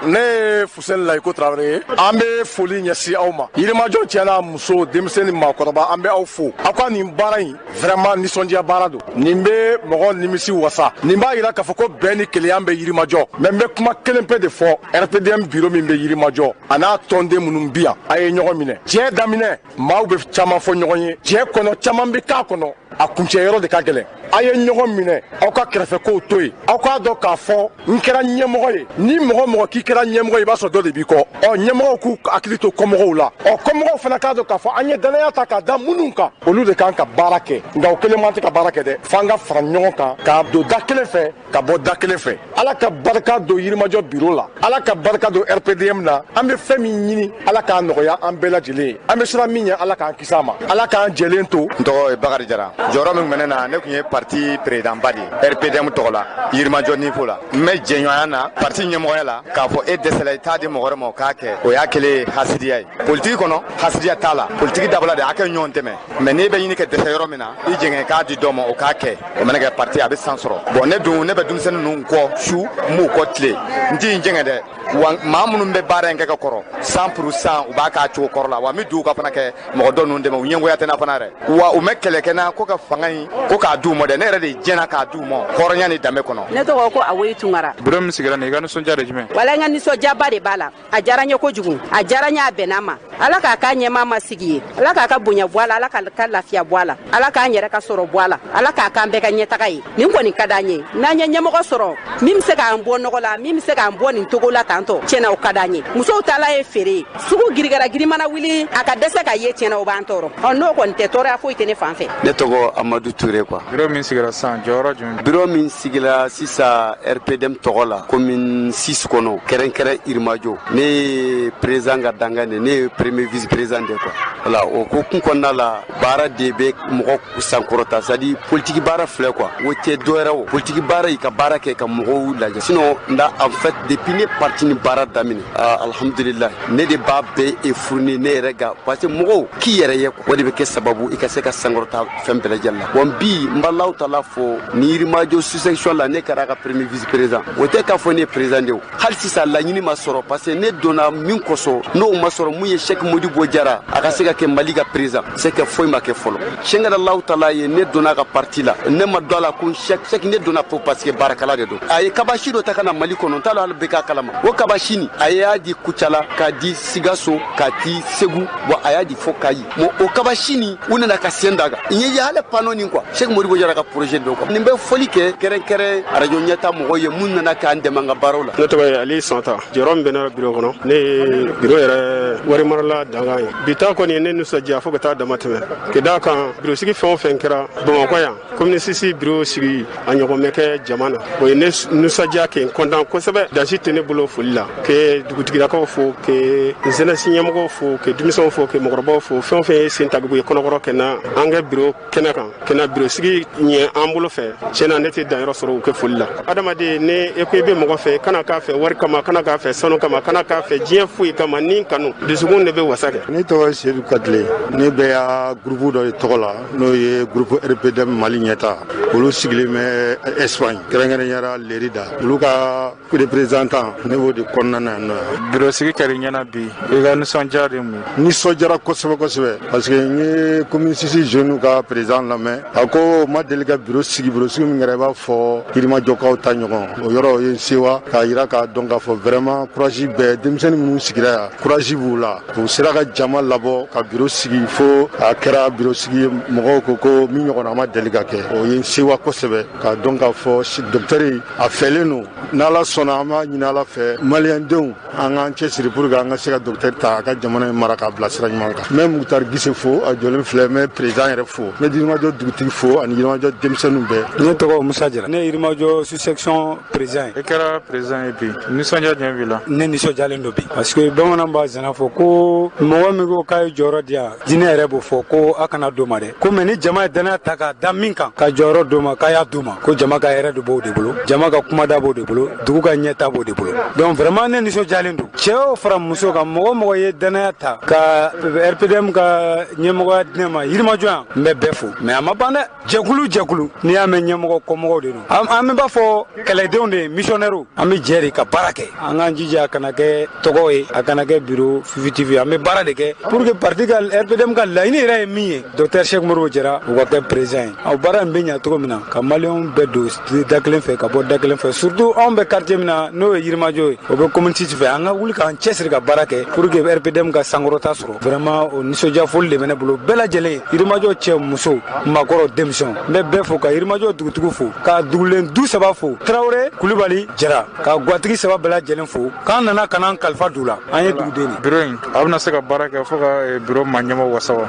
Ne ye Fuseni Layiko Tarawele ye. An bɛ foli ɲɛsin aw ma. Yirimajɔ cɛ n'a muso, denmisɛn ni maakɔrɔba, an bɛ aw fo. Aw ka nin baara in, vraiment nisɔndiya baara don. Nin bɛ mɔgɔ nimisi wasa. Nin b'a yira k'a fɔ ko bɛn ni kelenya bɛ Yirimajɔ. Mais n bɛ kuma kelen pe de fɔ. RPDM bureau min bɛ Yirimajɔ, a n'a tɔnden minnu bi yan, a ye ɲɔgɔn minɛ. Diɲɛ daminɛ, maaw bɛ caman fɔ ɲɔgɔn ye. Diɲɛ kɔnɔ, caman bɛ k'a kɔnɔ. A kuncɛ yɔrɔ de ka gɛlɛn. A ye ɲɔgɔn minɛ, aw ka kɛrɛfɛkow to yen. Aw k'a dɔn k'a fɔ n kɛra ɲɛmɔgɔ ye. Ni mɔgɔ mɔgɔ k'i kɛra ɲɛmɔgɔ ye, i b'a sɔrɔ dɔ de b'i kɔ. Ɔ ɲɛmɔgɔw k'u hakili to kɔmɔgɔw la. Ɔ kɔmɔgɔw fana k'a dɔn k'a fɔ an ye danaya ta k'a da minnu kan, olu de kan ka baara kɛ. Nka o kelen man tɛ ka baara kɛ dɛ, f'an ka fara ɲɔgɔn kan ka don da kelen fɛ, ka bɔ da kelen fɛ. Ala ka barika don Yirimajɔ biro la, Ala ka barika don RPDM na. An bɛ fɛn min ɲini, Ala k'a nɔgɔya an bɛɛ lajɛlen ye. An bɛ siran min ɲɛ, Ala k'an kisi a ma, Ala k'an jɛlen to. N tɔgɔ ye Bakari Jara. Jɔyɔrɔ min tun bɛ ne na, ne tun ye parti président ba de ye RPDM tɔgɔ la Yirimajɔ niveau la. N bɛ jɛɲɔgɔnya na parti ɲɛmɔgɔya la k'a fɔ e dɛsɛla, i t'a di mɔgɔ wɛrɛ ma o k'a kɛ, o y'a kɛlen ye hasidiya ye. Politiki kɔnɔ, hasidiya t'a la. Politiki dabɔla de a kɛ ɲɔgɔn dɛmɛ, mais n'e bɛ ɲini ka dɛsɛ yɔrɔ min na, i jɛngɛ k'a di dɔ ma o k'a kɛ, o mana kɛ parti a bɛ san sɔrɔ. Bon, ne dun, ne bɛ denmisɛnnin ninnu kɔ su, n b'u kɔ tile, n t'i jɛngɛ dɛ. Wa maa minnu bɛ baara in kɛ ka kɔrɔ 100%, u b'a k'a cogo kɔrɔ la. Wa n bɛ dugawu ka fana kɛ mɔgɔ dɔ ninnu dɛmɛ, u ɲɛngoya tɛ n na fana yɛrɛ. Wa u mɛ kɛlɛ kɛ n na ko ka fanga in ko k'a d'u ma dɛ, ne yɛrɛ de jɛnna k'a d'u ma hɔrɔnya ni danbe kɔnɔ. Ne tɔgɔ ko Awoyi Tunkara. Biro min sigira nin, i ka nisɔndiya de jumɛn? Wala, n ka nisɔndiyaba de b'a la. A diyara n ye kojugu, a diyara n ye, a bɛnna ma. Ala k'a ka ɲɛmaa ma sigi ye, Ala k'a ka bonya bɔ a la, Ala k'a ka lafiya bɔ a la, Ala k'an yɛrɛ ka sɔrɔ bɔ a la, Ala k'a k'an bɛɛ ka ɲɛtaga ye. Nin kɔni ka d'an ye. N'an ye ɲɛmɔgɔ sɔrɔ min bɛ se k'an bɔ nɔgɔ la, min bɛ se k'an bɔ nin togo la tantɔ, tiɲɛna o ka d'an ye. Musow taala ye feere ye, sugu girigara girimana wuli, a ka dɛsɛ ka ye, tiɲɛna o b'an tɔɔrɔ. Ɔ n'o kɔni tɛ, tɔɔrɔya foyi tɛ ne fan fɛ. Ne tɔgɔ Amadu Ture quoi. Biro min sigira sisan, jɔyɔrɔ jumɛn? Biro min sigila sisan RPDM tɔgɔ la commune 6 kɔnɔ, kɛrɛnkɛrɛn Yirimajɔ, ne ye président ka dankan de, ne ye premier vice président de quoi. Voilà, o ko kun kɔnɔna la, baara de bɛ mɔgɔ sankɔrɔta, c'est à dire politique baara filɛ quoi, o tɛ dɔwɛrɛ o. Politique baara, i ka baara kɛ ka mɔgɔw lajɛ. Sinon nda, en fait, depuis ne parti ni baara daminɛ, ah, alhamdulillah, ne de b'a bɛɛ e fourni ne yɛrɛ ga, parce que mɔgɔw k'i yɛrɛ ye, o de bɛ kɛ sababu i ka se ka sankɔrɔta fɛn bɛɛ lajɛlen la. Bon, bi n b'Alahu taala fo ni Yirimajɔ sous section la, ne kɛra a ka premier vice président. O tɛ k'a fɔ ne ye président de ye, hali sisan laɲini ma sɔrɔ, parce que ne donna min kosɔn, n'o ma sɔrɔ, mun ye Sɛki Modibo Jara a ka se ka kɛ Mali ka président, c'est que foyi ma kɛ fɔlɔ. Sɛnkɛra Alahu taala ye, ne donna a ka parti la, ne ma don a la ko Sɛki, ne donna fo parce que baarakɛla de don. A ye kabasi dɔ ta ka na Mali kɔnɔ, n t'a dɔn hali bɛɛ k'a kalama. O kabasi nin, a y'a di Kucala, k'a di Sikaso, k'a di Segu, bon, a y'a di fo Kayi. Bon, o kabasi nin, u nana ka sen da kan n ye hali panneau nin quoi, Sɛki Modibo Jara ka projet dɔ quoi. Nin bɛ foli kɛ kɛrɛnkɛrɛn arajo ɲɛta mɔgɔw ye mun nana k'an dɛmɛ an ka baaraw la. Ne tɔgɔ ye Ali Santa. Jɔyɔrɔ min bɛ ne biro kɔnɔ, ne ye biro yɛrɛ warimarala dankan ye. Bi ta kɔni ye ne nisɔndiya fo ka taa dama tɛmɛ. Ka d'a kan, birosigi fɛn o fɛn kɛra Bamakɔ yan, commune 6 biro sigi a ɲɔgɔn bɛ kɛ jama na, o ye ne nisɔndiya kɛ n kɔntan kosɛbɛ. Dasi tɛ ne bolo foli la, ke dugutigilakaw fo, ke jeunesse ɲɛmɔgɔw fo, ke denmisɛnw fo, ke mɔgɔkɔrɔbaw fo, fɛn o fɛn ye sen tagubu ye kɔnɔkɔrɔ kɛ na an kɛ biro kɛnɛ kan, kɛ na biro sigi ɲɛ an bolo fɛ. Tiɲɛ na, ne tɛ danyɔrɔ sɔrɔ u kɛ foli la. Adamaden, ni e ko i bɛ mɔgɔ fɛ, kana k'a fɛ wari kama, kana k'a fɛ sanu kama, kana k'a fɛ diɲɛ foyi kama, ni kanu dusukun de bɛ wasa kɛ. Ne tɔgɔ ye Sedu Katile. Ne bɛ ya groupe dɔ de tɔgɔ la, n'o ye groupe RPDM Mali ɲɛta. Olu sigilen bɛ Espagne, kɛrɛnkɛrɛnnenya la Lerida. Olu ka représentant, ne b'o de kɔnɔna na yan nɔ. Biro sigi kɛra i ɲɛna bi, i ka nisɔndiya de mun? Nisɔndiyara kosɛbɛ kosɛbɛ, parce que n ye commune 6 jeunes ka président lamɛn, a ko ma deli ka biro sigi, biro sigi min kɛra i b'a fɔ Yirimajɔkaw ta ɲɔgɔn. O yɔrɔ o ye n sewa k'a yira k'a dɔn k'a fɔ vraiment courage bɛɛ denmisɛnnin minnu sigira yan, courage b'u la. U sera ka jama labɔ ka biro sigi, fo a kɛra biro sigi ye, mɔgɔw ko ko min ɲɔgɔnna ma deli ka kɛ. O ye n sewa kosɛbɛ k'a dɔn k'a fɔ docteur a fɛlen don. N'Ala sɔnna, an b'a ɲini Ala fɛ, maliyɛndenw, an k'an cɛsiri pour que an ka se ka docteur ta a ka jamana in mara k'a bila sira ɲuman kan. N bɛ Mukutari Gise fo, a jɔlen filɛ. N bɛ président yɛrɛ fo, n bɛ Yirimajɔ dugutigi fo ani Yirimajɔ denmisɛnninw bɛɛ. Ne tɔgɔ Musa Jara, ne ye Yirimajɔ sous section président ye. I kɛra président ye bi, nisɔndiya jumɛn b'i la? Ne nisɔndiyalen don bi, parce que bamanan b'a zana fɔ ko mɔgɔ min ko k'a ye jɔyɔrɔ di yan, jinɛ yɛrɛ b'o fɔ ko a kana d'o ma dɛ. Ko mais ni jama ye danaya ta k'a da min kan ka jɔyɔrɔ d'o ma, k'a y'a d'o ma, ko jama ka hɛrɛ de b'o de bolo, jama ka kumada b'o de bolo, dugu ka ɲɛta b'o de bolo. Donc vraiment ne nisɔndiyalen don. Cɛ o fara muso kan, mɔgɔ mɔgɔ ye danaya ta ka RPDM ka ɲɛmɔgɔya di ne ma Yirimajɔ yan, n bɛ bɛɛ fo. Mais a ma ban dɛ. Jɛkulu jɛkulu, n'i y'a mɛn ɲɛmɔgɔ, kɔmɔgɔw de don. An b'a fɔ kɛlɛdenw de ye, missionnaires. An bɛ jɛ de ka baara kɛ. An k'an jija a kana kɛ tɔgɔ ye, a kana kɛ biro fifitif. ye, an bɛ baara de kɛ pour que parti ka, RPDM ka laɲini yɛrɛ ye min ye, docteur Cheick Modibo Diarra, u ka kɛ président ye. O baara in bɛ ɲa cogo min na, ka maliyɛnw bɛɛ don da kelen fɛ, ka bɔ da kelen fɛ, surtout anw bɛ quartier min na, n'o ye Yirimajɔ ye, o bɛ commune 6 fɛ, an ka wuli k'an cɛsiri ka baara kɛ pour que RPDM ka sankɔrɔta sɔrɔ. Vraiment, o nisɔndiya foli de bɛ ne bolo bɛɛ lajɛlen, Yirimajɔ cɛ, muso, maakɔrɔ, denmisɛnw, n bɛ bɛɛ fo, ka Yirimajɔ dugutigi fo, ka dugulen du saba fo, Tarawele, Kulubali, Jara, ka gatigi saba bɛɛ lajɛlen fo, k'an nana ka n'an kalifa d'u la. An ye duguden de. Biro in, a bɛna se ka baara kɛ fo ka biro maa ɲɛma wasa wa?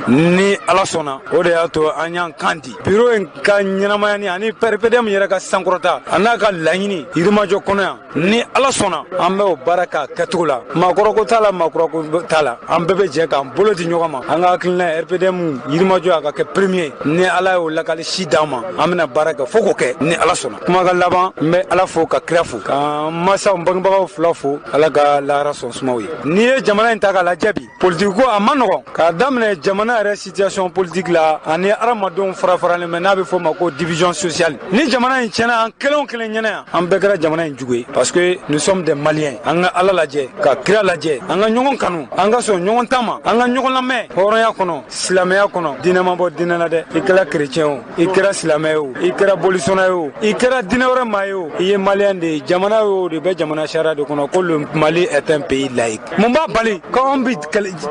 Ni Ala sɔnna, o de y'a to an y'an kan di biro in ka ɲɛnamaya ni ani RPDM yɛrɛ ka sankɔrɔta, a n'a ka laɲini Yirimajɔ kɔnɔ yan. Ni Ala sɔnna, an bɛ o baara k'a kɛcogo la. Maakɔrɔko t'a la, maakurako t'a la, an bɛɛ bɛ jɛ k'an bolo di ɲɔgɔn ma. An ka hakilina ye RPDM Yirimajɔ a ka kɛ premier. Ni Ala y'o lakali si d'an ma, an bɛna baara kɛ fo k'o kɛ, ni Ala sɔnna. Kumakan laban, n bɛ Ala fo, ka kira fo, ka masaw, bangebagaw fila fo, Ala ka lahara sɔn sumaw ye. N'i ye jamana in ta k'a lajɛ bi, politiki ko a ma nɔgɔn, k'a daminɛ jamana yɛrɛ situation politique la ani hadamadenw fara faralen bɛ, n'a bɛ fɔ o ma ko division sociale. Ni jamana in tiɲɛna, an kelen o kelen ɲɛna yan, an bɛɛ kɛra jamana in jugu ye, parce que nous sommes des Maliens. An ka Ala lajɛ, ka kira lajɛ, an ka ɲɔgɔn kanu, an ka sɔn ɲɔgɔn ta ma, an ka ɲɔgɔn lamɛn hɔrɔnya kɔnɔ, silamɛya kɔnɔ. Diinɛ ma bɔ diinɛ na dɛ. I kɛra chrétien o, i kɛra silamɛ ye o, i kɛra bolisɔnna ye o, i kɛra diinɛ wɛrɛ maa ye o, i ye malien de ye. Jamana y'o de bɛ jamana sariya de kɔnɔ ko le Mali est un pays laïque. Mun b'a bali k'anw bɛ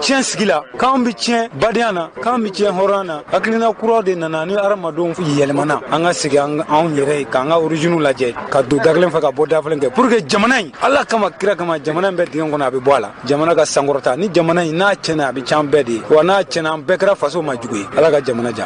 tiɲɛ sigi la, k'anw bɛ tiɲɛ badenya na, k'anw bɛ tiɲɛ hɔrɔnya na? Hakilina kura de nana ni hadamadenw yɛlɛmana. An ka segin anw yɛrɛ ye, k'an ka origine lajɛ, ka don da kelen fɛ, ka bɔ da kelen fɛ, pour que jamana in, Ala kama, kira kama, jamana in bɛ dingɛ kɔnɔ, a bɛ bɔ a la, jamana ka sankɔrɔta. Ni jamana in n'a tiɲɛna, a bɛ tiɲɛ an bɛɛ de ye wa. N'a tiɲɛna, an bɛɛ kɛra faso ma jugu ye. Ala ka jamana ja.